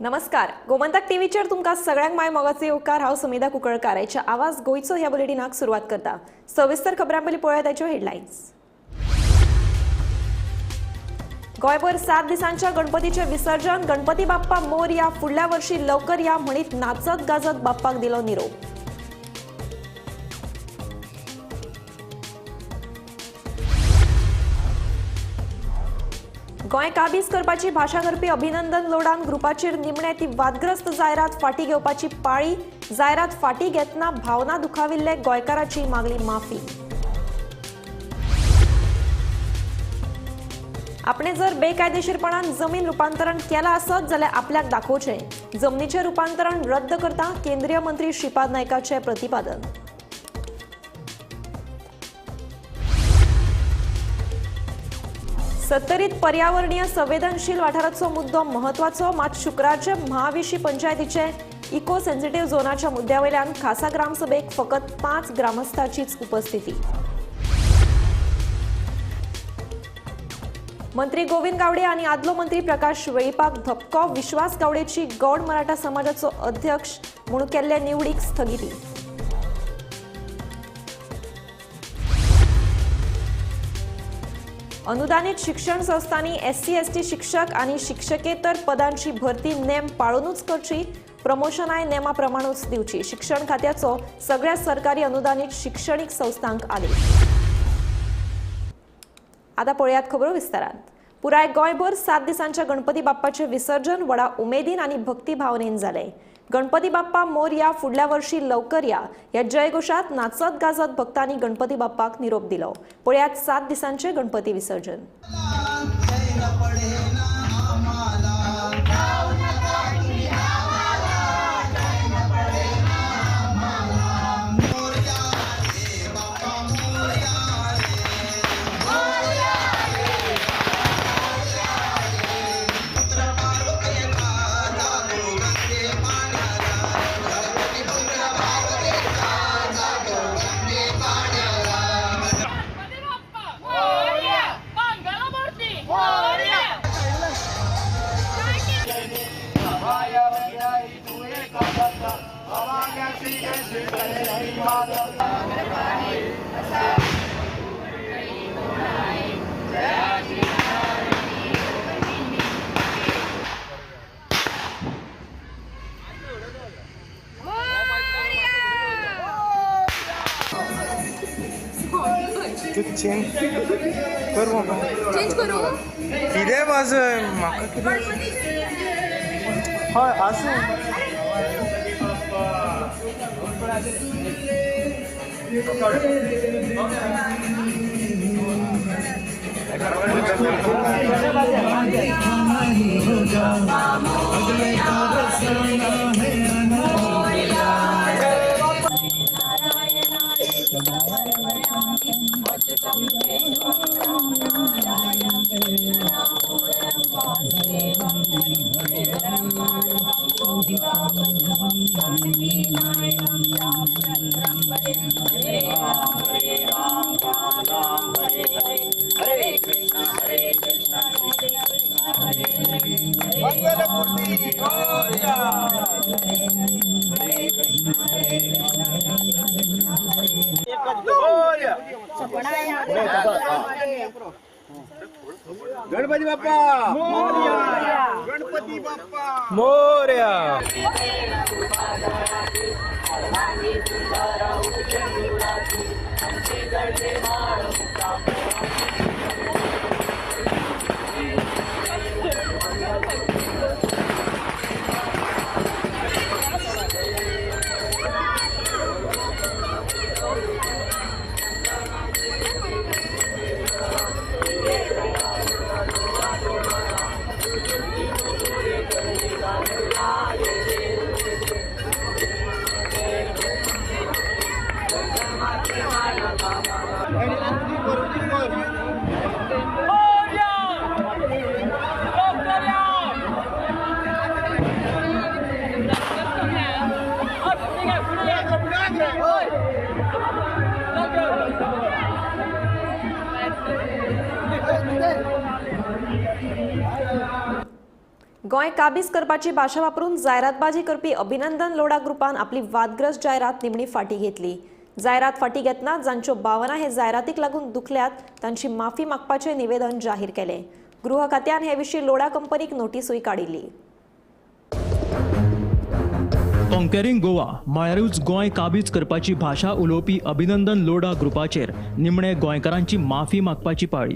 नमस्कार, गोमंतक टीव्हीचेर तुमकां सगळ्यांक my मोगाचो येवकार. हांव सुमेधा कुंकळकार. आयच्या आवाज गोंयचो ह्या बुलेटिनाक सुरवात करता. सविस्तर खबरां पयलीं पळोवया ताच्यो हेडलायन्स. गोंयभर 7 दिसांच्या गणपतीचें विसर्जन. गणपती बाप्पा मोरया, फुडल्या वर्षी लवकर या म्हणीत नाचत गाजत बाप्पाक दिलो निरोप. गोंय काबीज करपाची भाशा करपी अभिनंदन लोडान ग्रुपाचेर निमणे ती वादग्रस्त जायरात फाटी घेवपाची पाळी. जायरात फाटी घेतना भावना दुखाविल्ले गोंयकाराची मागली माफी. आपणे जर बेकायदेशीरपणान जमीन रुपांतरण केलां आसत जाल्यार आपल्याक दाखोवचें. जमनीचें रुपांतरण रद्द करता केंद्रीय मंत्री श्रीपाद नायकाचें प्रतिपादन. सत्तरीत पर्यावरणीय संवेदनशील वाठाराचो मुद्दो महत्वाचो, मात शुक्रारचे महाविशी पंचायतीचे इको सेन्सिटिव्ह झोनाच्या मुद्द्यावयल्यान खासा ग्रामसभेक फकत 5 ग्रामस्थांचीच उपस्थिती. मंत्री गोविंद गावडे आनी आदलो मंत्री प्रकाश वेळीपाक धपको. विश्वास गावडेची गौड मराठा समाजाचो अध्यक्ष म्हणून केल्ले निवडीक स्थगिती. अनुदानित शिक्षण संस्थांनी SC ST शिक्षक आणि शिक्षकेतर पदांची भरती नेम पाळूनच करची, प्रमोशनाय नेमा प्रमाणूच दिवची. शिक्षण खात्याचो सगळ्या सरकारी अनुदानित शिक्षणीक संस्थांक आदेश. आता पळयात खबरो विस्तारात. पुराय गोंयभर 7 दिसांच्या गणपती बाप्पाचे विसर्जन व्हडा उमेदीन आनी भक्तिभावनेन जालें. गणपती बाप्पा मोरया, फुडल्या वर्षी लवकर या ह्या जयघोषात नाचत गाजत भक्तांनी गणपती बाप्पाक निरोप दिलो. पळयात 7 दिसांचे गणपती विसर्जन. चेंज कर म्हाका. चेंज करू कितें वाजय म्हाका कितें हय आसूं. गणपती बाप्पा मोरया, गणपती बाप्पा मोरया. गोंय काबीज करपाची भाशा वापरून जायरातबाजी करपी अभिनंदन लोढा ग्रुपान आपली वादग्रस्त जायरात निमणी फाटी घेतली. जायरात फाटी घेतना जांच्यो भावना हे जायरातीक लागून दुखल्यात तांची माफी मागपाचें निवेदन जाहीर केलें. गृह खात्यान हे विशीं लोढा कंपनीक नोटीसूय काडिल्ली. कॉन्करिंग गोवा म्हळ्यारूच गोंय काबीज करपाची भाशा उलोवपी अभिनंदन लोढा ग्रुपाचेर निमणे गोंयकारांची माफी मागपाची पाळी.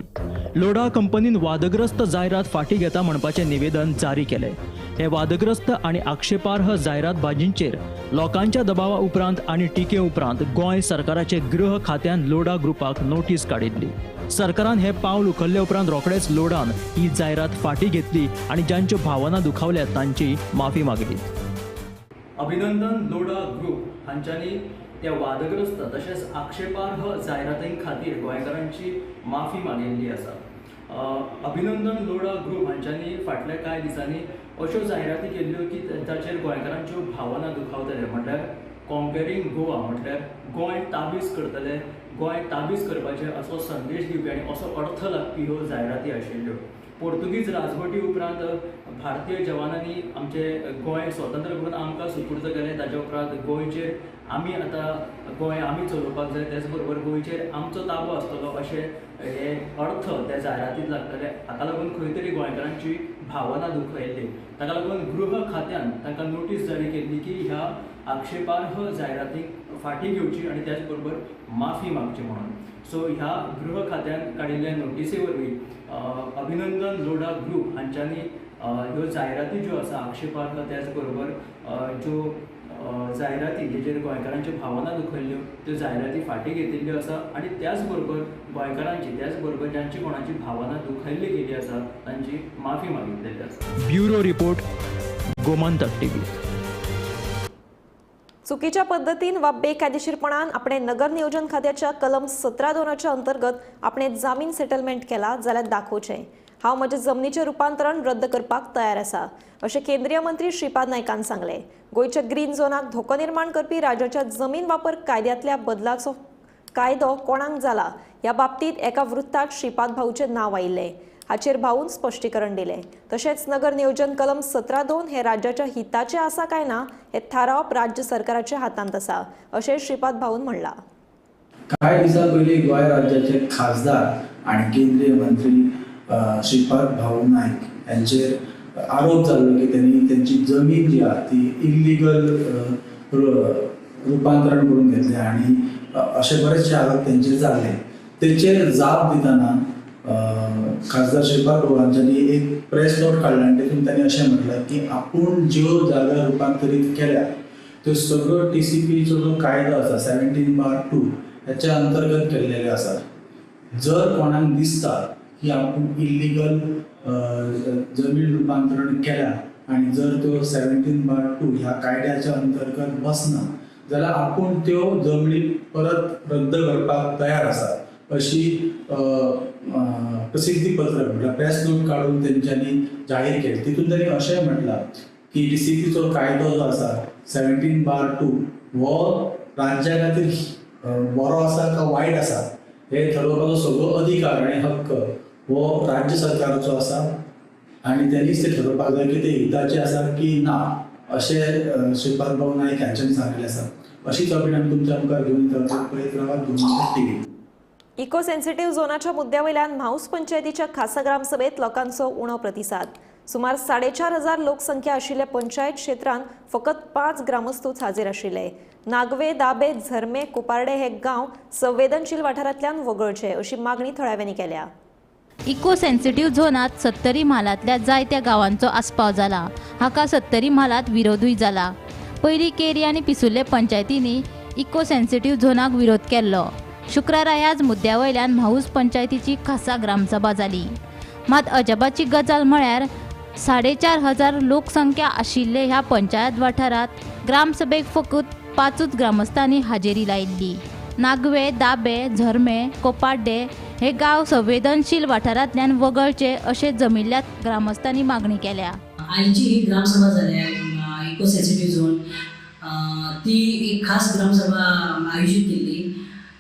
लोढा कंपनीन वादग्रस्त जायरात फाटी घेता म्हणपाचें निवेदन जारी केलें. हे वादग्रस्त आनी आक्षेपार्ह जायरातबाजींचेर लोकांच्या दबावा उपरांत आनी टिके उपरांत गोंय सरकाराचे गृह खात्यान लोढा ग्रुपाक नोटीस काडिल्ली. सरकारान हे पावल उखल्ले उपरांत रोखडेच लोढान ही जायरात फाटी घेतली आनी जांच्यो भावना दुखावल्यात तांची माफी मागली. अभिनंदन लोढा ग्रुप हांच्यांनी त्या वादग्रस्त तशेंच आक्षेपार्ह जायरातीं खातीर गोंयकारांची माफी मागिल्ली आसा. अभिनंदन लोढा ग्रुप हांच्यांनी फाटल्या कांय दिसांनी अश्यो जायराती केल्ल्यो की ताचेर गोंयकारांच्यो भावना दुखावतले, म्हटल्यार कॉन्करिंग गोवा म्हटल्यार गोंय ताबीज करतले, गोंय ताबीज करपाचें असो संदेश दिवपी आनी असो अर्थ लागपी ह्यो जायराती आशिल्ल्यो. पोर्तुगीज राजवटी उपरांत भारतीय जवानांनी आमचे गोंय स्वतंत्र करून आमकां सुपूर्द केलें. ताच्या उपरांत गोंयचेर आमी आतां गोंय आमी चलोवपाक जाय, त्याच बरोबर गोंयचेर आमचो ताबो आसतलो अशें हे अर्थ त्या जायरातींत लागतले. हाका लागून खंय तरी गोंयकारांची भावना दुखयल्ली. ताका लागून गृह खात्यान तांकां नोटीस जारी केल्ली की ह्या आक्षेपार्ह जायरातींक फाटी घेवची आनी त्याच बरोबर माफी मागची म्हणून. सो ह्या गृह खात्यान काडिल्ल्या नोटीसे वरवीं अभिनंदन लोढा ग्रुप हांच्यांनी ह्यो जायराती ज्यो आसा आक्षेपार्ह, त्याच बरोबर ज्यो जायराती जेचेर गोंयकारांच्यो भावना दुखयल्ल्यो त्यो जायराती फाटी घेतिल्ल्यो आसा आनी त्याच बरोबर गोंयकारांची, त्याच बरोबर जांची कोणाची भावना दुखयल्ली गेली आसा तांची माफी मागिल्ली आसा. Bureau report, Gomantak TV. चुकीच्या पद्दतीन वा बेकायदेशीरपणान आपणे नगर नियोजन खात्याच्या कलम 17(2) अंतर्गत आपणे जामीन सेटलमेंट केला जाल्यार दाखोवचें. हांव म्हजें जमनीचें रुपांतरण रद्द करपाक तयार आसा अशें केंद्रीय मंत्री श्रीपाद नायकान सांगलें. गोंयच्या ग्रीन झोनाक धोको निर्माण करपी राज्याच्या जमीन वापर कायद्यांतल्या बदलाचो कायदो कोणाक जाला ह्या बाबतींत एका वृत्तात श्रीपाद भाऊचें नांव आयिल्लें. हाचेर भाऊन स्पश्टीकरण दिलें. तशेंच नगर नियोजन कलम 17(2) हे राज्याच्या हिताचें आसा काय ना हे थारावप राज्य सरकाराच्या हातांत आसा अशें श्रीपाद भाऊन म्हणलां. कांय दिसां पयलीं गोंय राज्याचे खासदार आनी केंद्रीय मंत्री श्रीपाद भाऊ नायक यांचेर आरोप जाल्लो की त्यांनी त्यांची जमीन जी आहा ती इल्लिगल रुपांतरण करून घेतले आनी अशे बरेचशे आरोप तेंचेर जाल्ले. तेचेर जाप दितना खासदार श्रीपाद भाऊ हांच्यांनी एक प्रेस नोट काडला आनी तेतून तांणी अशें म्हटलां की आपूण ज्यो जागा रुपांतरीत केल्या त्यो सगळ्यो TCPचो जो कायदो आसा 17/2 हेच्या अंतर्गत केल्लेले आसा. जर कोणाक दिसता की आपूण इल्लिगल जमीन रुपांतरण केल्या आनी जर त्यो 17/2 ह्या कायद्याच्या अंतर्गत बसना जाल्यार आपूण त्यो जमनी परत रद्द करपाक तयार आसा अशी प्रसिद्धी पत्रक म्हटल्यार प्रेस नोट काडून तेंच्यांनी जाहीर केली. तितून तांणी अशेंय म्हटलां की TCPचो कायदो जो आसा 17/2 हो राज्या खातीर बरो आसा काय वायट आसा हे ठरोवपाचो सगळो अधिकार आनी हक्क हो राज्य सरकाराचो आसा आनी तेणीच ते ठरोवपाक जाय की ते हिताचे आसा की ना अशें श्रीपाद भाऊ नायक हांच्यांनी सांगिल्लें आसा. अशीच अपडेट आमी तुमच्या मुखार घेवन येता. पळयत रावात गोमंतक टीव्ही. इको सेन्सिटिव्ह झोनाच्या मुद्द्या वयल्यान म्हाऊस पंचायतीच्या खासा ग्रामसभेत लोकांचो उणो प्रतिसाद. सुमार 4,500 लोकसंख्या आशिल्ल्या पंचायत क्षेत्रांत फकत 5 ग्रामस्थूच हाजीर आशिल्ले. नागवे, दाबे, झरमे, कुपार्डे हे गांव संवेदनशील वाठारांतल्यान वगळचे अशी मागणी थळाव्यांनी केल्या. इको सेन्सिटिव्ह झोनात सत्तरी म्हालांतल्या जायत्या गांवांचो आस्पाव जाला. हाका सत्तरी म्हालांत विरोधूय जाला. पयलीं केरी आनी पिसुर्ले पंचायतींनी इको सेन्सिटिव्ह झोनाक विरोध केल्लो. शुक्रारा ह्याच मुद्द्या वयल्यान म्हाऊस पंचायतीची खासा ग्रामसभा जाली. मात अजापाची गजाल म्हळ्यार 4,500 लोकसंख्या आशिल्ले ह्या पंचायत वाठारांत ग्रामसभेक फकत 5 ग्रामस्थांनी हाजेरी लायिल्ली. नागवे, दाबे, झरमे, कोपाड्डे हे गांव संवेदनशील वाठारांतल्यान वगळचे अशें जमिल्ल्या ग्रामस्थांनी मागणी केल्या. आयची ही ग्रामसभा जाल्या इको सेन्सिटिव्ह झोन ती एक खास ग्रामसभा आयोजीत केल्ली.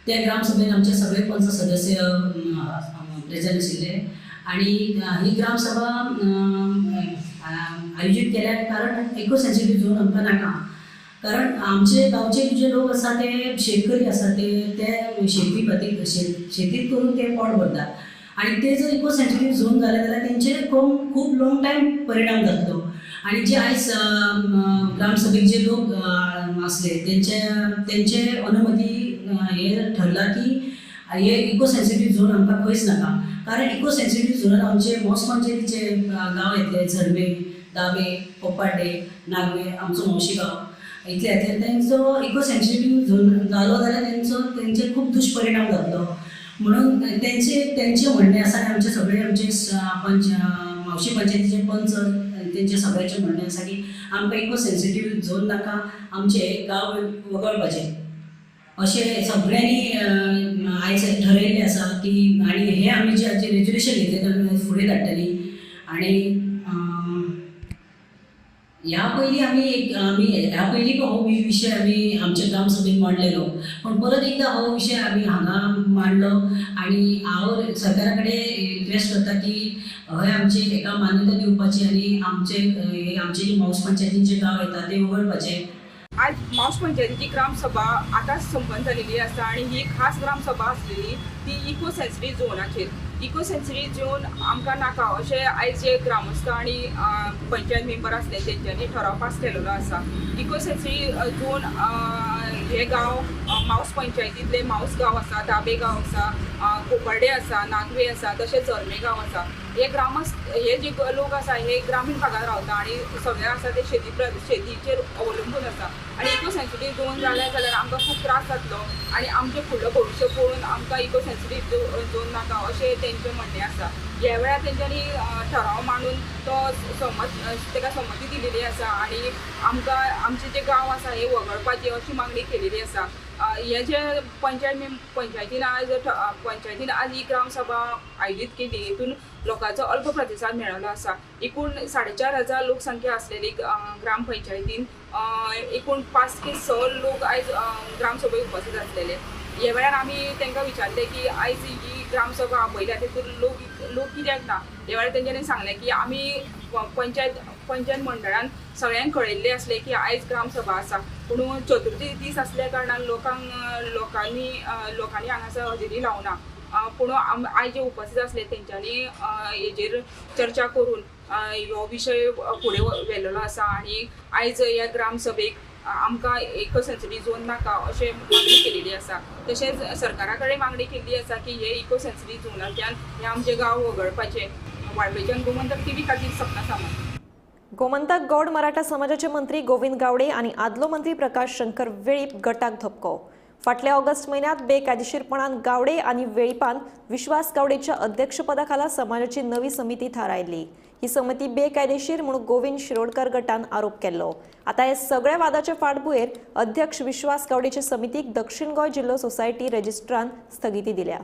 त्या ग्रामसभेत आमचे सगळे पंच सदस्य प्रेझेंट आशिल्ले आनी ही ग्रामसभा आयोजीत केल्या कारण इको सेन्सिटीव झोन आमकां नाका. कारण आमचे गांवचे जे लोक आसा ते शेतकरी आसा, ते ते शेती खातीर शेतीत करून ते पोट भरतात आनी ते जर इको सेन्सिटीव झोन जाले जाल्यार तेंचेर खूब लॉंग टायम परिणाम जातलो. आनी जे आयज ग्रामसभेक जे लोक आसले तेंचे तेंचे अनुमती हे ठरला की हे इको सेन्सिटीव झोन आमकां खंयच नाका. कारण इको सेन्सिटीव झोनान आमचे मोस पंचायतीचे गांव येतले, झरमे, दाबे, कोपाड्डे, नागवे, आमचो म्हावशी गांव इतले येतले. तेंचो इको सेन्सिटीव झोन जालो जाल्यार तेंचो तेंचेर खूब दुश्परिणाम जातलो. म्हणून तेंचे तेंचें म्हणणें आसा आनी आमचे सगळे आमचे पंच म्हावशी पंचायतीचे पंच तेंचे सगळ्यांचें म्हणणें आसा की आमकां इको सेन्सिटीव झोन नाका, आमचे गांव वगळपाचे अशें सगळ्यांनी आयज ठरयल्लें आसा की. आनी हें आमी जें रेजोल्युशन घेतलें तें आमी फुडें धाडटलीं. आनी ह्या पयलीं आमी एक आमी ह्या पयलीं हो विशय आमी आमच्या ग्रामसभेन मांडलेलो, पूण परत एकदां हो विशय आमी हांगा मांडलो. आनी हांव सरकारा कडेन रिक्वेस्ट करता की हय आमची एका मान्यता दिवपाची आनी आमचे आमचे जे मावस पंचायतींचे गांव येता ते वगळपाचे. आज मावस पंचायतीची ग्रामसभा आतांच संपन्न जालेली आसा आनी ही खास ग्रामसभा आसलेली ती इको सेन्सिटीव झोनाचेर. इको सेन्सिटीव झोन आमकां नाका अशें आयज जे ग्रामस्थ आनी पंचायत मेंबर आसले तेंच्यांनी ठराव पास केलेलो आसा. इको सेन्सिटीव झोन हे गांव मावस पंचायतींतले मावस गांव आसा, दाबे गांव आसा, कोपर्डे आसा, नागवे आसा, तशेंच झरमे गांव आसा. हे ग्रामस्थ हे जे लोक आसा हे ग्रामीण भागांत रावता आनी सगळे आसा ते शेतीचेर अवलंबून आसा. आनी इको सेन्सिटीव झोन जाले जाल्यार आमकां खूब त्रास जातलो आनी आमचें फुडलो भविश्य पळोवन आमकां इको सेन्सिटीव झोन नाका अशें तेंचें म्हणणें आसा. ह्या वेळार तेंच्यांनी ठराव मांडून तो तेका संमती दिलेली आसा आनी आमकां आमचे जे गांव आसा हे वगळपाची अशी मागणी केलेली आसा. हे जे पंचायतीन आज ही ग्रामसभा आयोजीत केली हितून लोकांचो अल्प प्रतिसाद मेळिल्लो आसा. एकूण 4,500 लोकसंख्या आसलेली ग्रामपंचायतीन एकूण 5 ते 6 लोक आयज ग्रामसभेक उपस्थित आसलेले. ह्या वेळार आमी तांकां विचारलें की आयज ही ग्रामसभा आपयल्या तेतून लोक कित्याक ना. ह्या वेळार तेंच्यांनी सांगलें की आमी पंचायत मंडळान सगळ्यांक कळयल्लें आसलें की आयज ग्रामसभा आसा, पूण चतुर्थी दीस आसल्या कारणान लोकांनी हांगासर हजेरी लावना. पूण आयज जे उपस्थित आसले तेंच्यांनी हेजेर चर्चा करून हो विशय फुडें व्हेलेलो आसा आनी आयज ह्या ग्रामसभेक आमकां इको सेन्सिटीव झोन नाका अशें मागणी केलेली आसा. तशेंच सरकारा कडेन मागणी केल्ली आसा की हे इको सेन्सिटीव झोनांतल्यान हे आमचे गांव वगळपाचे. वाळपयच्यान गोमंतक टीव्ही खातीर सपना सामंत. गोमंतक गौड मराठा समाजाचे मंत्री गोविंद गावडे आनी आदलो मंत्री प्रकाश शंकर वेळीप गटाक धपको. फाटल्या ऑगस्ट म्हयन्यांत बेकायदेशीरपणान गावडे आनी वेळीपान विश्वास गावडेच्या अध्यक्षपदाखाला समाजाची नवी समिती थारायली. ही समिती बेकायदेशीर म्हूण गोविंद शिरोडकर गटान आरोप केल्लो. आतां हे सगळ्या वादाचे फाटभुंयेर अध्यक्ष विश्वास गावडेचे समितीक दक्षिण गोंय जिल्लो सोसायटी रजिस्ट्रान स्थगिती दिल्या.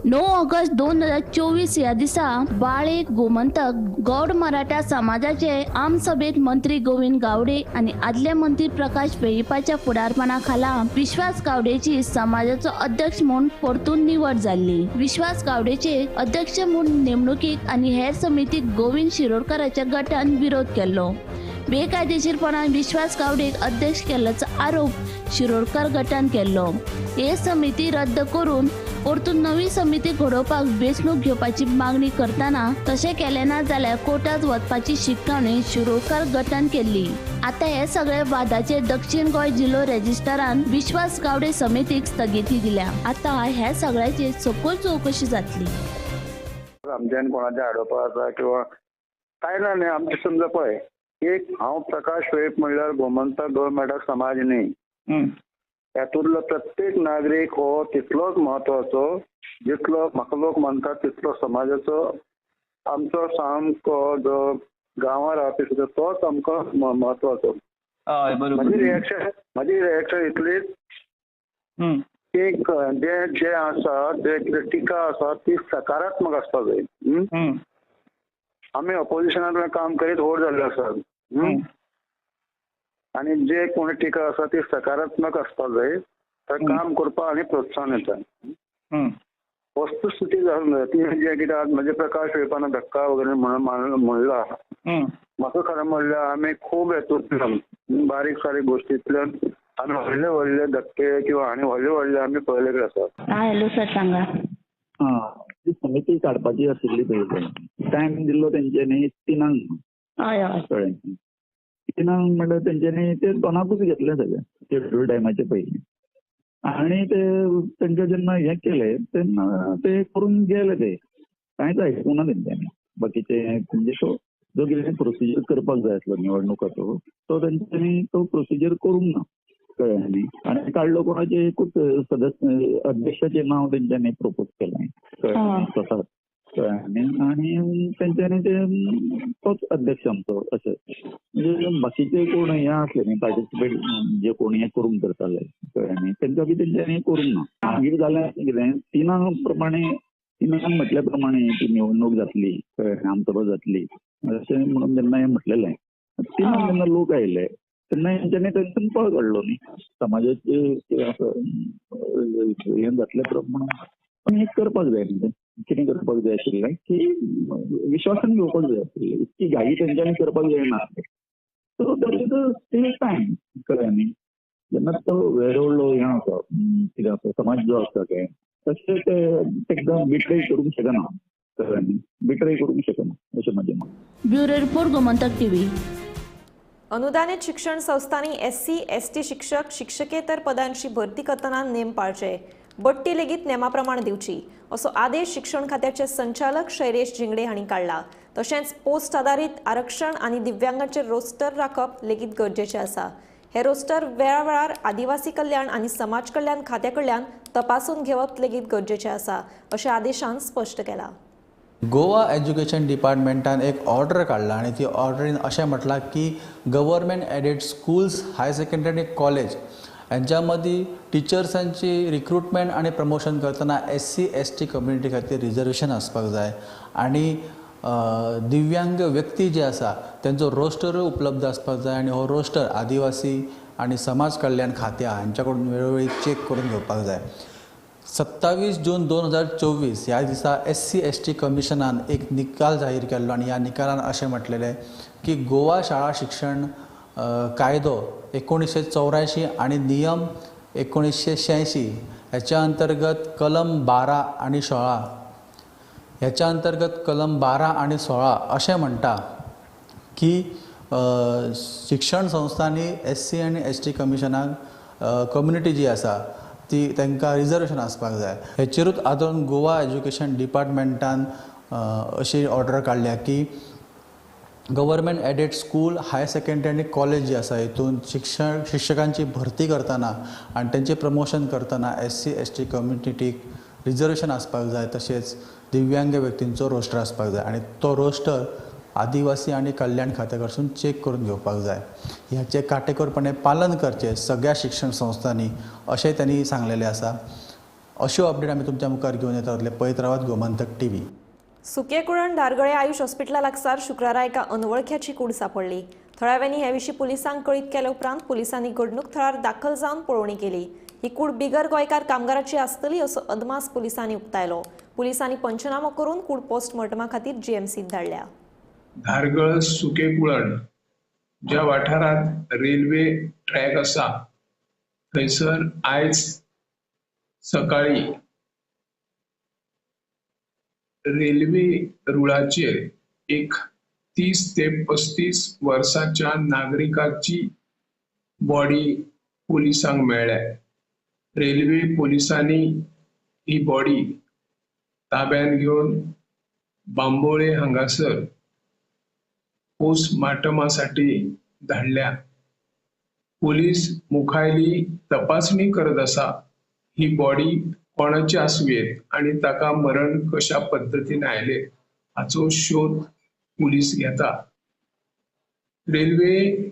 9 ऑगस्ट 2024 ह्या दिसा बाळे गोमंतक गौड मराठा समाजाचे आमसभेत मंत्री गोविंद गावडे आनी आदले मंत्री प्रकाश वेळीपाच्या फुडारपणा खाला विश्वास गावडेची समाजाचो अध्यक्ष म्हूण परतून निवड जाल्ली. विश्वास गावडेचे अध्यक्ष म्हूण नेमणुकीक आनी हेर समितीक गोविंद शिरोडकराच्या गटान विरोध केल्लो. बेकायदेशीरपणान विश्वास गावडेक अध्यक्ष केल्ल्याचो आरोप शिरोडकर गटान केल्लो. हे समिती रद्द करून परतून नवी समिती घडोवपाक वेंचणूक घेवपाची मागणी करतना तशें केलें ना जाल्यार कोर्टात वचपाची शिटकावणी शिरोडकर गटान केल्ली. आतां हे सगळे वादाचे दक्षिण गोंय जिल्लो रजिस्ट्रारान विश्वास गावडे समितीक स्थगिती दिल्या. आतां ह्या सगळ्याची सखोल चवकशी जातली. आमच्यान कोणाच्या आडोवपा आसा किंवा काय ना न्ही, आमचें समजा पळय एक हांव प्रकाश वेळीप म्हणल्यार गोमंतक गोंय मराठा समाज न्ही, हातूंतलो प्रत्येक नागरीक हो तितलोच म्हत्वाचो जितलो म्हाका लोक मानतात तितलो समाजाचो आमचो सामको जो गांवां रावपी सुद्दां तोच आमकां म्हत्वाचो. म्हजी रिएक्शन इतलीच की जे जे आसा जे कितें टिका आसा ती सकारात्मक आसपाक जाय. आमी ऑपोजिशनांतल्यान काम करीत व्हड जाल्ले आसात आनी जे कोण टिका आसा ती सकारात्मक आसपाक जाय, तर काम करपाक आनी प्रोत्साहन येता. वस्तुस्थिती जावन जाय. तुवें जें कितें आज म्हणजे प्रकाश वेळपान धक्का वगैरे म्हणून म्हणला, म्हाका खरें म्हणल्यार आमी खूब हेतूंतल्यान बारीक सारीक गोश्टींतल्यान आमी व्हडले व्हडले धक्के किंवा आनी व्हडले व्हडले आमी पळयलेले आसात. हॅलो सर, सांगा. ती समिती काडपाची आशिल्ली पळय, टायम दिल्लो तेंच्यांनी 3 हय हय, कळ्ळें. 3 म्हणल्यार तेंच्यांनी ते 2कूच घेतले सगळे शेड्यूल टायमाचे पयलीं, आनी ते तेंकां जेन्ना हें केलें तेन्ना ते करून गेले, ते कांयच आयकूंक ना तेंच्यांनी. बाकीचे म्हणजे तो जो कितें प्रोसिजर करपाक जाय आसलो निवडणुकाचो तो तेंच्यांनी तो प्रोसिजर करूंक ना, कळ्ळें न्ही. आनी काडलो कोणाचें एकूच सदस्य अध्यक्षाचें नांव तेंच्यांनी प्रपोज केलें, कळ्ळें, स्वताच, कळ्ळें न्ही. आनी तेंच्यांनी ते तोच अध्यक्ष आमचो अशें, म्हणजे बाकीचे कोण हे आसले न्ही पार्टिसिपेट जे कोण हें करूंक करताले, कळ्ळें न्ही, तेंकां बी तेंच्यांनी करूंक ना. मागीर जालें कितें, 3 प्रमाणे 3 म्हटल्या प्रमाणे ती निवडणूक जातली, कळ्ळें, आमसभा जातली अशें म्हणून जेन्ना हें म्हटलेलें, 3 जेन्ना लोक आयले तेन्ना हेंच्यांनी तेंच्यान पळ काडलो न्ही. समाजाचे कितें आसा हें जातलें प्रमाण पण हें करपाक जाय न्ही. कितें करपाक जाय आशिल्लें की विश्वासान घेवपाक जाय आशिल्लें, इतकी घाई तेंच्यांनी करपाक जायना. So that is a still time, कळ्ळें न्ही. जेन्ना तो वेरवडलो हें आसा कितें आसा समाज जो आसा ते तशें ते एकदम बिट्रे करूंक शकना, कळ्ळें न्ही, बिट्रे करूंक शकना अशें म्हाजें मत. Bureau report, Gomantak TV. अनुदानित शिक्षण संस्थांनी एससी एसटी शिक्षक शिक्षकेतर पदांची भरती करतना नेम पाळचे, बडटी लेगीत नेमा प्रमाण दिवची असो आदेश शिक्षण खात्याचे संचालक शैलेश झिंगडे हांणी काडला. तशेंच पोस्ट आदारीत आरक्षण आनी दिव्यांगांचे रोस्टर राखप लेगीत गरजेचें आसा. हे रोस्टर वेळावेळार आदिवासी कल्याण आनी समाज कल्याण खात्या कडल्यान तपासून घेवप लेगीत गरजेचें आसा अशें आदेशान स्पश्ट केलां. गोवा एज्युकेशन डिपार्टमेंटान एक ऑर्डर काडला आनी ती ऑर्डरीन अशें म्हटलां की government aided schools, higher secondary college हांच्या मदीं टिचर्सांची रिक्रुटमेंट आनी प्रमोशन करतना एससी एसटी कम्युनिटी खातीर रिजर्वेशन आसपाक जाय आनी दिव्यांग व्यक्ती जे आसा तेंचो रोस्टरूय उपलब्ध आसपाक जाय आनी हो रोस्टर आदिवासी आनी समाज कल्याण खात्या हांच्या कडून वेळोवेळी चॅक करून घेवपाक जाय. 27 जून 2024 ह्या दिसा एससी एसटी कमिशनान एक निकाल जाहीर केल्लो आनी ह्या निकालान अशें म्हटलेलें की गोवा शाळा शिक्षण कायदो 1984 आनी नियम 1986 ह्याच्या अंतर्गत कलम 12 आनी 16 ह्याच्या अंतर्गत कलम 12 आनी 16 अशें म्हणटा की शिक्षण संस्थांनी एससी आनी एसटी कमिशनाक कम्युनिटी जी आसा ती तांकां रिजर्वेशन आसपाक जाय. हेचेरूच आदारून गोवा एज्युकेशन डिपार्टमेंटान अशी ऑर्डर काडल्या की government aided school, higher secondary आनी कॉलेज जी आसा हितून शिक्षकांची भरती करतना आनी तेंचें प्रमोशन करतना एससी एसटी कम्युनिटीक रिजर्वेशन आसपाक जाय, तशेंच दिव्यांग व्यक्तींचो रोस्टर आसपाक जाय आनी तो रोस्टर आदिवासी आनी कल्याण खात्या कडसून चॅक करून घेवपाक जाय. ह्याचें काटेकोरपणे पालन करचें सगळ्या शिक्षण संस्थांनी अशें तांणी सांगलेलें आसा. अश्यो अपडेट आमी तुमच्या मुखार घेवन येता जातले. पळयत रावात गोमंतक टीव्ही. सुकेकुळण धारगळे आयुष हॉस्पिटला लागसार शुक्रारा एका अनवळख्याची कूड सापडली. थळाव्यांनी हे विशीं पुलिसांक कळीत केले उपरांत पुलिसांनी घडणूक थळार दाखल जावन पळोवणी केली. ही कूड बिगर गोंयकार कामगाराची आसतली असो अदमास पुलिसांनी उक्तायलो. पुलिसांनी पंचनामो करून कूड पोस्टमॉर्टमा खातीर जीएमसीत धाडल्या. धारगळ सुकेकुळण ज्या वाठारांत रेल्वे ट्रॅक आसा थंयसर आयज सकाळी रेल्वे रुळाचेर एक 30 ते 35 वर्सांच्या नागरिकाची बॉडी पुलिसांक मेळ्ळ्या. रेल्वे पुलिसांनी ही बॉडी ताब्यात घेवन बांबोळे हांगासर पोस्टमार्टमासाठी धाडल्या. पोलीस मुखायली तपासणी करत आसा. ही बॉडी कोणाची आसुयेत आणि ताका मरण कशा पद्धतीने आयले हाचो शोध पोलीस घेता. रेल्वे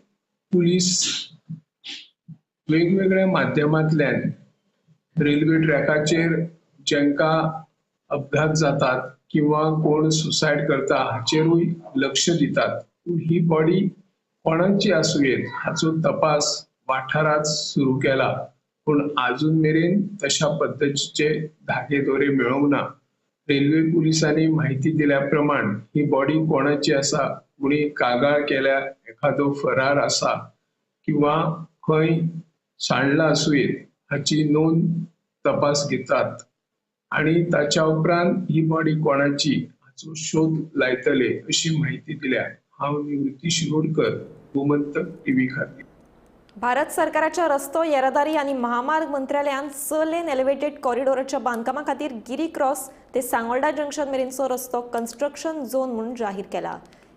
पोलीस वेगवेगळ्या माध्यमांतल्यान रेल्वे ट्रॅकाचेर जांकां अपघात जातात किंवा कोण सुसायड करता हाचेरूय लक्ष दितात. पूण ही बॉडी कोणाची आसुयेत हाचो तपास वाठारांत सुरू केला, पूण अजून मेरेन तशा पद्दतीचे धागे दोरे मेळोंक ना. रेल्वे पुलिसांनी म्हायती दिल्या प्रमाण ही बॉडी कोणाची आसा, कोणी कागाळ केल्या, एखादो फरार आसा किंवा खंय सांडला आसुयेत हाची नोंद तपास घेतात आनी ताच्या उपरांत ही बॉडी कोणाची हाचो शोध लायतले अशी म्हायती दिल्या. हांव निवृत्ती शिरोडकर, गोमंतक टीव्ही खातीर. भारत सरकाराच्या रस्तो येरादारी आनी महामार्ग मंत्रालयान 6 लेन एलिव्हेटेड कॉरिडोराच्या बांदकामा खातीर गिरी क्रॉस ते सांगोल्डा जंक्शन मेरेनचो रस्तो कन्स्ट्रक्शन झोन म्हणून जाहीर केला.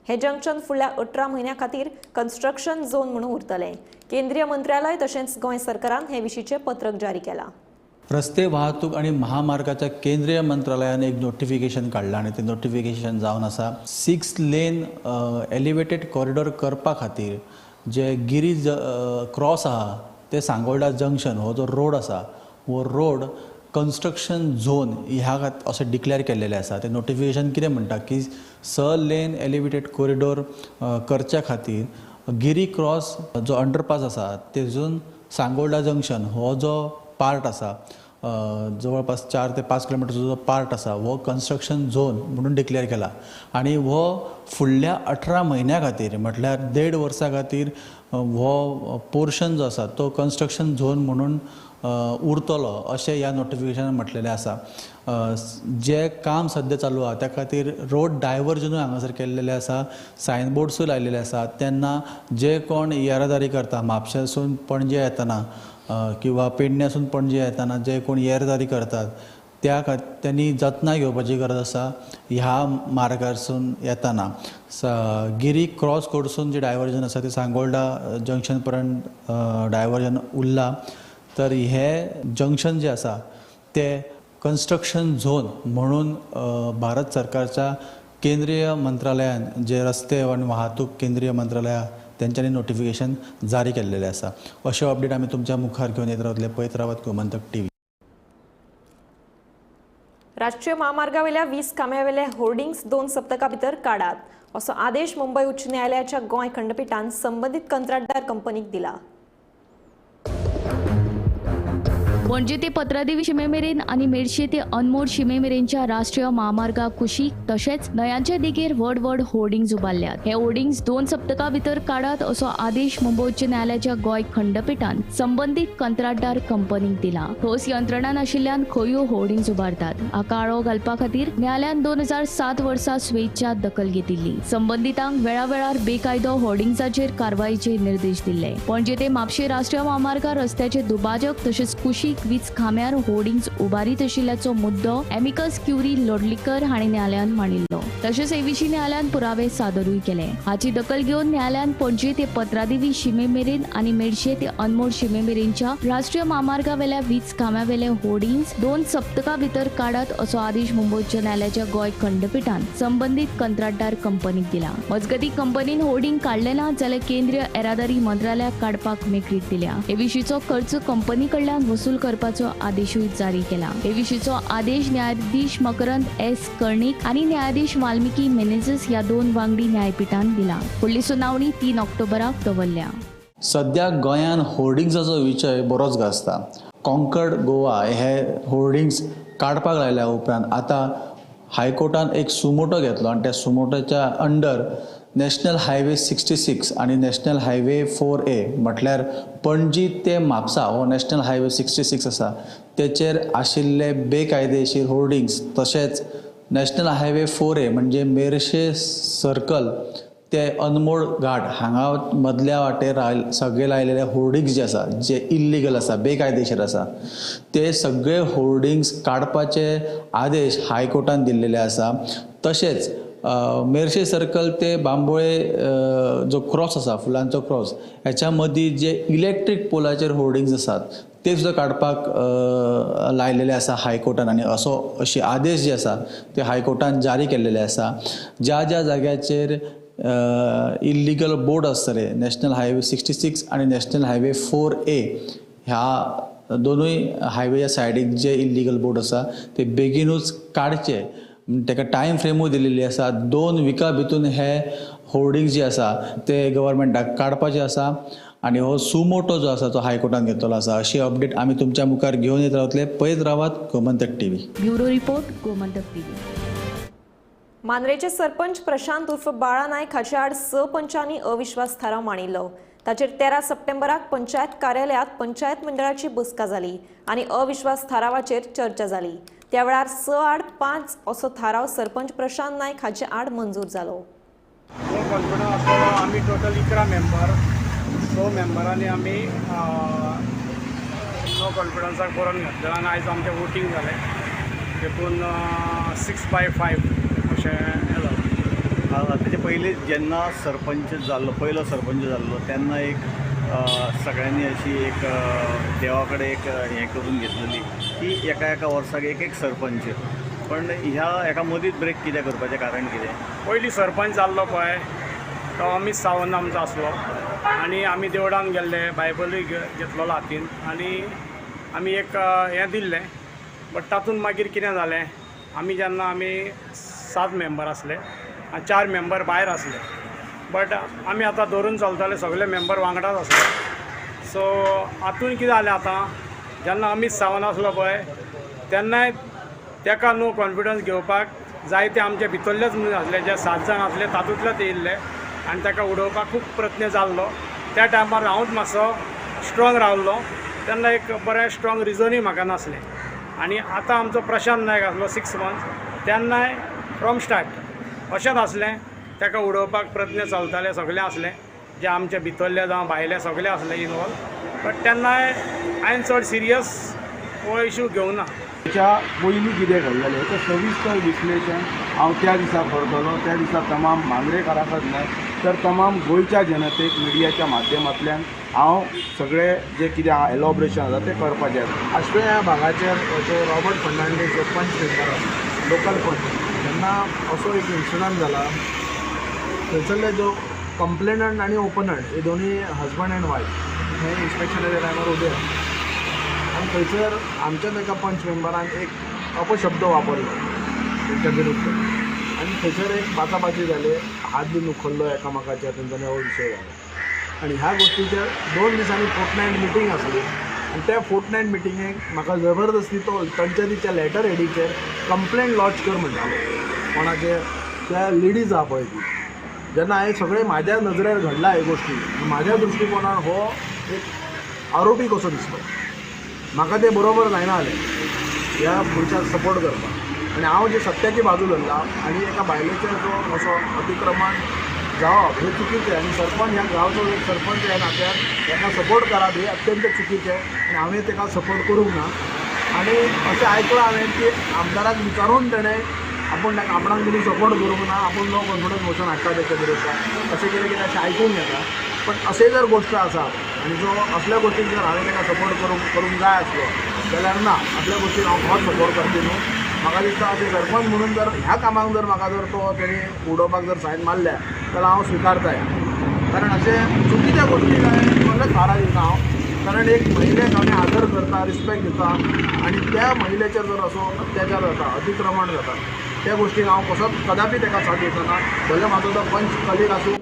हे जंक्शन फुडल्या 18 म्हयन्यां खातीर कन्स्ट्रक्शन झोन म्हणून उरतलें. केंद्रीय मंत्रालय तशेंच गोंय सरकारान हे विशींचें पत्रक जारी केलां. रस्ते वाहतूक आनी महामार्गाच्या केंद्रीय मंत्रालयान एक नोटिफिकेशन काडलां आनी तें नोटिफिकेशन जावन आसा 6 लेन एलिवेटेड कॉरिडॉर करपा खातीर जे गिरी क्रॉस आहा ते सांगोल्डा जंक्शन हो जो रोड आसा हो रोड कन्स्ट्रक्शन झोन ह्या अशें डिक्लेअर केल्लेलें आसा. तें नोटिफिकेशन कितें म्हणटा की 6 लेन एलिवेटेड कॉरिडॉर करच्या खातीर गिरी क्रॉस जो अंडरपास आसा तेजून सांगोल्डा जंक्शन हो जो पार्ट आसा जवळपास 4 ते 5 किलोमिटरचो जो पार्ट आसा हो कन्स्ट्रक्शन झोन म्हणून डिक्लेअर केला आनी हो फुडल्या 18 म्हयन्या खातीर म्हटल्यार 1.5 वर्सां खातीर हो पोर्शन जो आसा तो कन्स्ट्रक्शन झोन म्हणून उरतलो अशें ह्या नोटिफिकेशनान म्हटलेलें आसा. जें काम सद्या चालू आसा त्या खातीर रोड डायवर्जनूय हांगासर केल्लेलें आसा, सायनबोर्ड्सूय लायलेले आसा. तेन्ना जे कोण येरादारी करता म्हापशेंसून पणजे येतना किंवा पेडण्यासून पणजे येतना जे कोण येरादारी करतात त्या त्यांनी जतनाय घेवपाची गरज आसा. ह्या मार्गारसून येतना गिरी क्रॉस कडसून जे डायवर्जन आसा ते सांगोल्डा जंक्शन पर्यंत डायवर्जन उरला तर हे जंक्शन जे आसा ते कन्स्ट्रक्शन झोन म्हणून भारत सरकारच्या केंद्रीय मंत्रालयान जे रस्ते आनी वाहतूक केंद्रीय मंत्रालया तेंच्यांनी नोटिफिकेशन जारी केल्लेलें आसा. अश्यो अपडेट आमी तुमच्या मुखार घेवन येत रावतले. पळयत रावात गोमंतक टीव्ही. राष्ट्रीय महामार्गावेल्या 20 खांब्यावेले होर्डिंग्स 2 सप्तकां भितर काडात असो आदेश मुंबय उच्च न्यायालयाच्या गोंय खंडपीठान संबंदीत कंत्राटदार कंपनीक दिला. पणजे ते पत्रादेवी शिमेमेरेन आनी मेरशे ते अनमोड शिमेमेरेनच्या राष्ट्रीय महामार्गा कुशीक तशेंच न्हंयांच्या देगेर व्हड व्हड होर्डिंग्ज उबारल्यात. हे होर्डिंग्ज 2 सप्तकां भितर काडात असो आदेश मुंबय उच्च न्यायालयाच्या गोंय खंडपीठान संबंदीत कंत्राटदार कंपनीक दिला. ठोस यंत्रणा नाशिल्ल्यान खंयूय होर्डिंग्ज उबारतात. हाका आळो घालपा खातीर न्यायालयान 2007 वर्सा स्वेच्छा दखल घेतिल्ली. संबंदितांक वेळावेळार बेकायदो होर्डिंग्जाचेर कारवायेचे निर्देश दिल्ले. पणजे ते म्हापशें राष्ट्रीय महामार्गार रस्त्याचे दुभाजक तशेंच कुशीक वीज खांब्यार होर्डिंग्ज उबारीत आशिल्ल्याचो मुद्दो एमिकस क्युरी लोडलीकर हांणी न्यायालयान मांडिल्लो. तशेंच हे विशीं न्यायालयान पुरावे सादरूय केले. हाची दखल घेवन न्यायालयान पणजे ते पत्रादेवी शिमेमेरेन आनी मेरशे ते अनमोड शिमेमेरेनच्या राष्ट्रीय महामार्गावेल्या वीज खांब्यावेले होर्डिंग्ज 2 सप्तकां भितर काडात असो आदेश मुंबय उच्च न्यायालयाच्या गोंय खंडपीठान संबंदीत कंत्राटदार कंपनीक दिला. मजगतीं कंपनीन होर्डिंग काडले ना जाल्यार केंद्रीय येरादारी मंत्रालयाक काडपाक मेकळीक दिल्या. हे विशींचो खर्च कंपनी कडल्यान वसूल करपाचो आदेशूय जारी केला. हे विशींचो आदेश न्यायाधीश मकरंद एस कर्णीक आनी न्यायाधीश वाल्मिकी मेनेझस ह्या 2 वांगडी न्यायपीठान दिला. फुडली सुनावणी 3 ऑक्टोबराक दवरल्या. सद्या गोंयांत होर्डिंग्साचो विशय बरोच गाजता. कॉन्कर्ड गोवा हे होर्डिंग्स काडपाक लायल्या उपरांत आतां हायकोर्टान एक सुमोटो घेतलो आनी त्या सुमोटोच्या अंडर नॅशनल हायवे 66 आनी नॅशनल हायवे 4A म्हटल्यार पणजी ते म्हापसा हो नॅशनल हायवे 66 आसा तेचेर आशिल्ले बेकायदेशीर होर्डिंग्स तशेंच नॅशनल हायवे 4A म्हणजे मेरशे सर्कल ते अनमोड घाट हांगा मदल्या वाटेर सगळे लायलेले होर्डिंग्स जे आसा जे इल्लिगल आसा बेकायदेशीर आसा ते सगळे होर्डिंग्स काडपाचे आदेश हायकोर्टान दिल्लेले आसा. तशेंच मेरशे सर्कल ते बांबोळे जो क्रॉस आसा फुलांचो क्रॉस ह्याच्या मदीं जे इलेक्ट्रीक पोलाचेर होर्डिंग्स आसात ते सुद्दां काडपाक लायलेले आसा हायकोर्टान आनी असो अशी आदेश जे आसा ते हायकोर्टान जारी केल्लेले आसा. ज्या ज्या जाग्याचेर इल्लिगल बोर्ड आसतले नॅशनल हायवे 66 आनी नॅशनल हायवे 4A ह्या दोनूय हायवेच्या सायडीक जे इल्लिगल बोर्ड आसा ते बेगीनूच काडचे. ताका टायम फ्रेमूय दिलेली आसा. 2 विका भितून हे होर्डिंग्स जे आसा ते गव्हर्मेंटाक काडपाचे आसा आनी हो सुमोटो जो आसा तो हायकोर्टान घेतलेलो आसा. अशी अपडेट आमी तुमच्या मुखार घेवन येत रावतले. पळयत रावात Gomantak TV. Bureau report, Gomantak TV. मांद्रेचे sarpanch Prashant उर्फ बाळा नायक हाचे आड 6 पंचांनी अविश्वास थाराव मांडिल्लो. ताचेर 13 सप्टेंबराक पंचायत कार्यालयांत पंचायत मंडळाची बसका जाली आनी अविश्वास थारावाचेर चर्चा जाली. त्या वेळार 6 आड 5 असो थाराव सरपंच प्रशांत नायक हाचे आड मंजूर जालो. नो कॉन्फिडन्स आसलो. आमी टोटल 11 मेंबर, 6 मेंबरांनी आमी नो कॉन्फिडन्साक बरोवन घातलें आनी आयज आमचें वोटींग जालें देखून 6-5 अशें हें जालें. ताचे पयलीं जेन्ना सरपंच जाल्लो, पयलो सरपंच जाल्लो तेन्ना एक सगळ्यांनी अशी एक देवा कडेन एक हें करून घेतलेली की एका एका वर्साक एक एक सरपंच. पण ह्या एका मदींच ब्रेक कित्याक करपाचें कारण कितें? पयलीं सरपंच जाल्लो पळय तो अमीत सावंत आमचो आसलो आनी आमी देवळान गेल्ले, बायबलूय घेतलेलो हातीन आनी आमी एक हें दिल्लें. बट तातूंत मागीर कितें जालें, आमी जेन्ना आमी 7 मेंबर आसले आनी 4 मेंबर भायर आसले, बट आमी आतां धरून चलताले सगळे मेंबर वांगडाच आसले. सो हातून कितें जालें, आतां जेन्ना अमीत सावंत आसलो पळय तेन्नाय ताका नो कॉन्फिडन्स घेवपाक जायते आमचे भितरलेच मनीस आसले, जे 7 जाण आसले तातूंतलेच येयल्ले आनी ताका उडोवपाक खूब प्रयत्न जाल्लो. त्या टायमार हांवूच मातसो स्ट्रॉंग रावल्लो, तेन्ना एक बरें स्ट्रॉंग रिजनूय म्हाका नासलें. आनी आतां आमचो प्रशांत नायक आसलो 6 मंथ्स, तेन्नाय फ्रॉम स्टार्ट अशेंच आसलें, ताका उडोवपाक प्रयत्न चलताले, सगळे आसले जे आमचे भितरले जावं भायले सगळे आसले इनवॉल्व. बट तेन्नाय हांवें चड सिरियस हो इशू घेवना. त्याच्या पयलीं कितें घडलेलें हेचें सविस्तर विश्लेशण हांव त्या दिसा करतलो. त्या दिसा तमाम मांद्रेकारांकच न्हय तर तमाम गोंयच्या जनतेक मिडियाच्या माध्यमांतल्यान हांव सगळे जे कितें एलॉबरेशन आसा तें करपाचें आसा. आश्वें ह्या भागाचेर जो रॉबर्ट फर्नांडीस जो पंच मेंबर आसा, लोकल पंच, तेन्ना असो एक इन्सिडंट जाला. थंयसरले जो कंप्लेनंट आनी ओपनंट हे दोनूय हजबंड एंड वायफ हे इन्स्पेक्शनाच्या टायमार उबे आनी थंयसर आमच्याच एका पंच मेंबरान एक अपशब्द वापरलो तेंच्या विरुद्ध आनी थंयसर एक बाचाबाची जाली, हात बीन उखल्लो एकामेकाचेर, तेंच्यांनी हो विशय जालो. आनी ह्या गोश्टीचेर 2 दिसांनी फोर्टनायट मिटींग आसली आनी त्या फोर्टनायट मिटिंगेक म्हाका जबरदस्ती तो पंचायतीच्या लेटर हेडीचेर कंप्लेन लॉन्च कर म्हणटालो कोणाचेर, त्या लेडीज आहा पळय ती. जेन्ना हांवें सगळें म्हाज्या नजरेर घडला ह्यो गोश्टी, म्हाज्या दृश्टिकोनान हो एक आरोपी कसो दिसलो, म्हाका तें बरोबर जायना जालें ह्या मनशाक सपोर्ट करपाक. आनी हांव जे सत्याची बाजू धरला आनी एका बायलेचेर जो असो अतिक्रमण जावप हें चुकीचें आनी सरपंच ह्या गांवचो एक सरपंच ह्या नात्यान ताका सपोर्ट करप हें अत्यंत चुकीचें आनी हांवें ताका सपोर्ट करूंक ना. आनी अशें आयकलां हांवें की आमदाराक विचारून तेणें आपूण ताका आपणाक तरी सपोर्ट करूंक ना, आपूण नो कॉन्फिडन्स मोशन हाडटा तेच्या विरोधात, अशें कितें कितें अशें आयकूंक येता. पण अशें जर गोश्ट आसा आनी जो असल्या गोश्टीक जर हांवें ताका सपोर्ट करूंक जाय आसलो जाल्यार ना, असल्या गोश्टीक हांव खरोच सपोर्ट करपी न्हू. म्हाका दिसता अशें सरपंच म्हणून जर ह्या कामाक जर म्हाका जर तो तेणी उडोवपाक जर सायन मारल्या जाल्यार हांव स्विकारता, कारण अशें चुकीच्या गोश्टीक हांवें कसलेच थारा दिना हांव. कारण एक महिलेक आमी आदर करता, रिस्पेक्ट दिता आनी त्या महिलेचेर जर असो अत्याचार जाता, अतिक्रमण जाता, त्या गोश्टीक हांव कसोच कदापी ताका साथ दिवचो ना, भले म्हाजो तो पंच कलीग आसूं.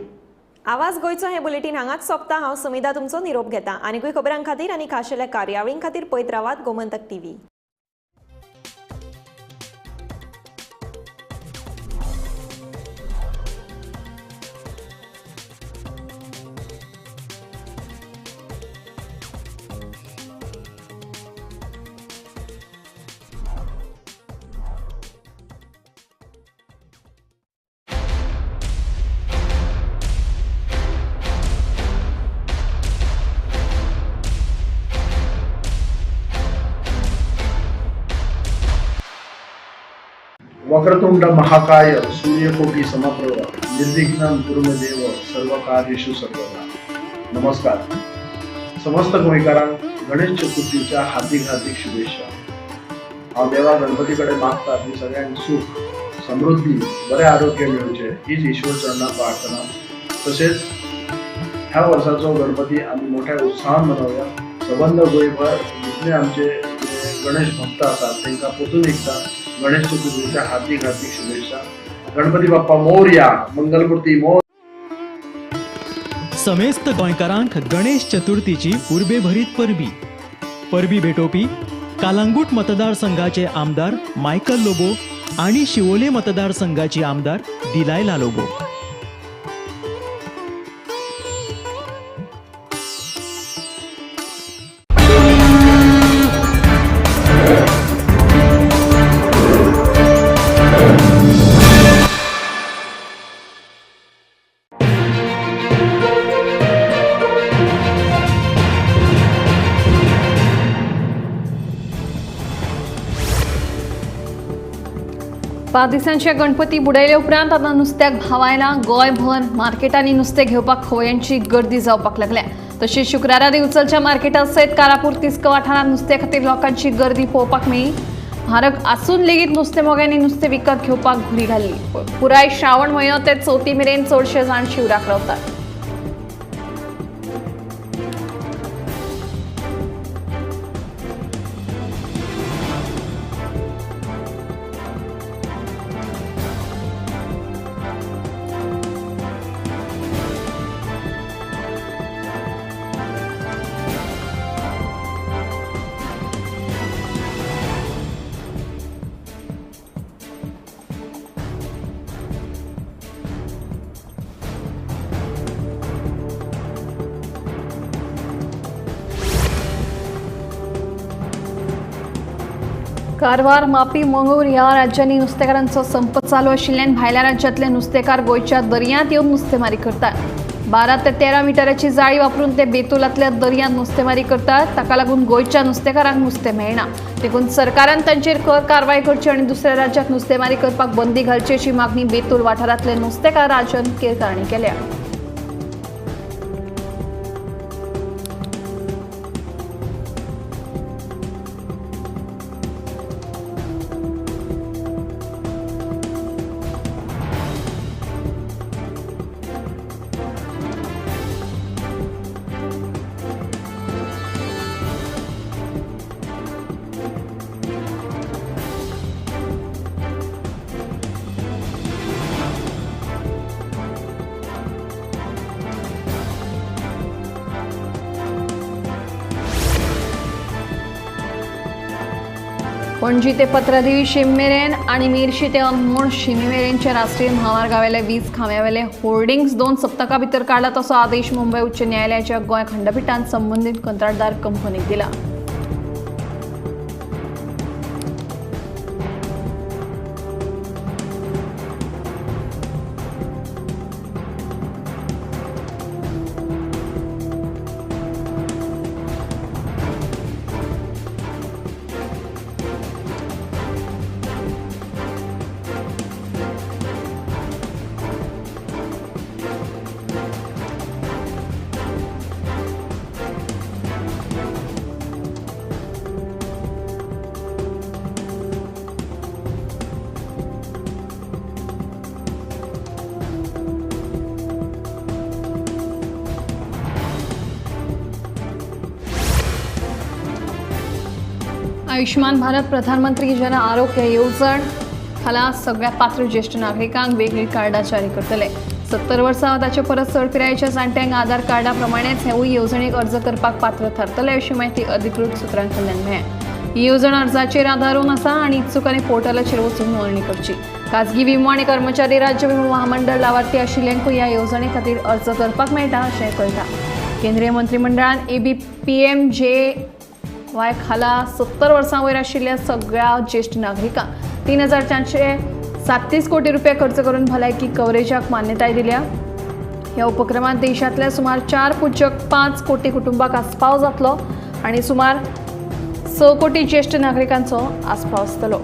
आवाज गोंयचो हें बुलेटीन हांगाच सोंपता. हांव सुमिधा तुमचो निरोप घेता. आनीकूय खबरां खातीर आनी खाशेल्या कार्यावळीं खातीर पळयत रावात गोमंतक टीव्ही. वक्रतुंड महाकाय सूर्यकोटी समप्रभ निर्विघ्नं कुरु मे देव सर्व कार्येषु सर्वदा. नमस्कार समस्त गोंयकारांक गणेश चतुर्थीच्या हार्दिक हार्दिक शुभेच्छा. हांव देवा गणपती कडेन मागता की सगळ्यांक सुख समृद्धी बरें आरोग्य मेळचें हीच ईश्वर चरणा प्रार्थना. तशेंच ह्या वर्साचो गणपती आमी मोठ्या उत्साहान मनोवया. सबंद गोंयभर जितले आमचे गणेश भक्त आसात तांकां परतून एकदां गणेश चतुर्थीच्या हार्दिक हार्दिक शुभेच्छा. गणपती बाप्पा मोरया, मंगलमूर्ती मोर. समेस्त गोंयकारांक गणेश चतुर्थीची उर्बेभरीत परबी. परबी भेटोवपी कालांगूट मतदारसंघाचे आमदार मायकल लोबो आणि शिवोले मतदारसंघाची आमदार दिलायला लोबो. पांच दिसांचे गणपती बुडयले उपरांत आतां नुस्त्याक भाव आयला. गोंयभर मार्केटांनी नुस्तें घेवपाक खवयांची गर्दी जावपाक लागल्या. तशीच शुक्रारा दिवचलच्या मार्केटात सयत कारापूर तिस्क वाठारांत नुस्त्या खातीर लोकांची गर्दी पळोवपाक मेळ्ळी. म्हारग आसून लेगीत नुस्तें मोग्यांनी नुस्तें विकत घेवपाक घुरी घाल्ली. पुराय श्रावण म्हयनो ते चवथी मेरेन चडशे जाण शिवराक रावतात. कारवार, मापी, मंगळूर ह्या राज्यांनी नुस्तेकारांचो संप चालू आशिल्ल्यान भायल्या राज्यांतले नुस्तेकार गोंयच्या दर्यांत येवन नुस्तेमारी करतात. 12 ते 13 मिटराची जाळी वापरून ते बेतुलांतल्या दर्यांत नुस्तेमारी करतात. ताका लागून गोंयच्या नुस्तेकारांक नुस्तें मेळना. देखून सरकारान तांचेर खर कारवाय करची आनी दुसऱ्या राज्यांत नुस्तेमारी करपाक बंदी घालची अशी मागणी बेतूल वाठारांतले नुस्तेकार राजन केरकार हांणी केल्या. पणजी ते पत्रादेवी शिमेरेन आनी मेरशी ते अनमोड शिमेरेनच्या राष्ट्रीय म्हामार्गावेले वीज खांब्यावेले होर्डिंग्स 2 सप्तकां भितर काडला तसो आदेश मुंबय उच्च न्यायालयाच्या गोंय खंडपिठान संबंदीत कंत्राटदार कंपनीक दिला. आयुष्मान भारत प्रधानमंत्री जन आरोग्य येवजण खाला सगळ्या पात्र ज्येष्ठ नागरिकांक वेगळी कार्डां जारी करतले. 70 वर्सां ताचे परस चड पिरायेच्या जाणट्यांक आधार कार्डा प्रमाणेच हेवूय येवजणेक अर्ज करपाक पात्र थारतले अशी म्हायती अधिकृत सुत्रां कडल्यान मेळ्ळ्या. ही येवजण अर्जाचेर आदारून आसा आनी इत्सुकांनी पोर्टलाचेर वचून नोंदणी करची. खाजगी विमो आनी कर्मचारी राज्य विमो महामंडळ लावार्थी आशिल्ल्यांकूय ह्या येवजणे खातीर अर्ज करपाक मेळटा अशें कळटा. केंद्रीय मंत्रिमंडळान ABPMJY खाला 70 वर्सां वयर आशिल्ल्या सगळ्या ज्येष्ठ नागरिकांक 3,437 कोटी रुपया खर्च करून भलायकी कव्हरेजाक मान्यताय दिल्या. ह्या उपक्रमांत देशांतल्या सुमार 4.5 कोटी कुटुंबाक आस्पाव जातलो आनी सुमार 6 कोटी ज्येष्ठ नागरिकांचो आस्पाव आसतलो.